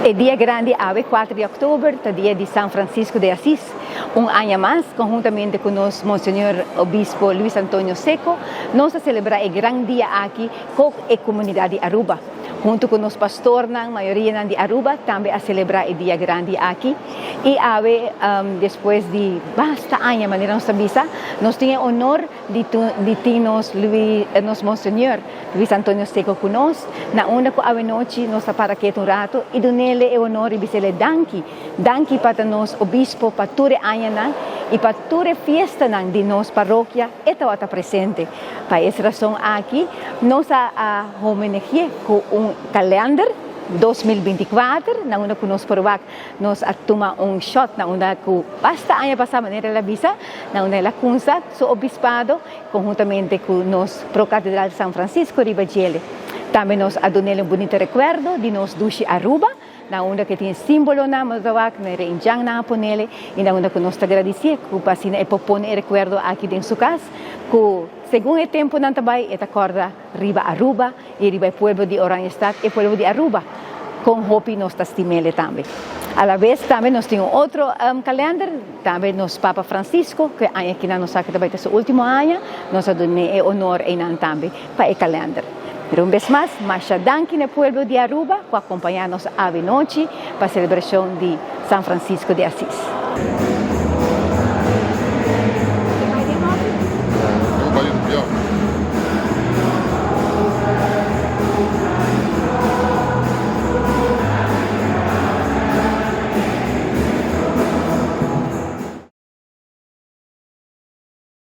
E dia grandi awe, 4 di october, ta dia di San Francisco de Asis. Un aña mas, conhuntamente cu nos Monseñor Obispo Luis Antonio Secco, nos ta celebra e gran dia aki cu e comunidad di Aruba. Hunto cu nos pastornan, mayorianan di Aruba, tambe a celebra e dia grandi aki. Y awe, despues di basta aña, manera nos ta bisa, nos tin e honor di di tin nos Luis, nos Monseñor Luis Antonio Secco cu nos, na unda cu awe nochi nos ta para ketu un rato y dunele e honor y bisele danki, danki pa ta nos obispo pa tur e añanan y pa tur e fiestanan di nos parokia e tawata presente. Pa es rason aki nos a a homenagi'e cu un kalender 2024 na unda cu nos por wak nos a tuma un shot na unda cu basta aña pasa manera el a bisa na unda el a cunsa su obispado conhuntamente cu nos Pro-Catedral San Francisco riba djele. Tambe nos a dun'el un bunito recuerdo di nos dushi Aruba na unda cu tin simbolonan nos ta wak, na e reinjannan a ponele y na unda cu nos ta gradici'e cu pa asina e por pone e recuerdo aki den su cas cu segun e temponan ta bay e ta corda riba Aruba y riba e pueblo di Oranjestad, e pueblo di Aruba, con hopi nos ta stimele tambe. Alabes tambe nos tin un otro kalender, tambe nos Papa Francisco, cu e aña akinan nos sa cu ta bay ta su ultimo aña, nos a dun'e e honor eynan tambe pa e kalender. Pero un bes mas, masha danki na e pueblo di Aruba cu a acompaña nos awe nochi pa celebracion di San Francisco de Asis.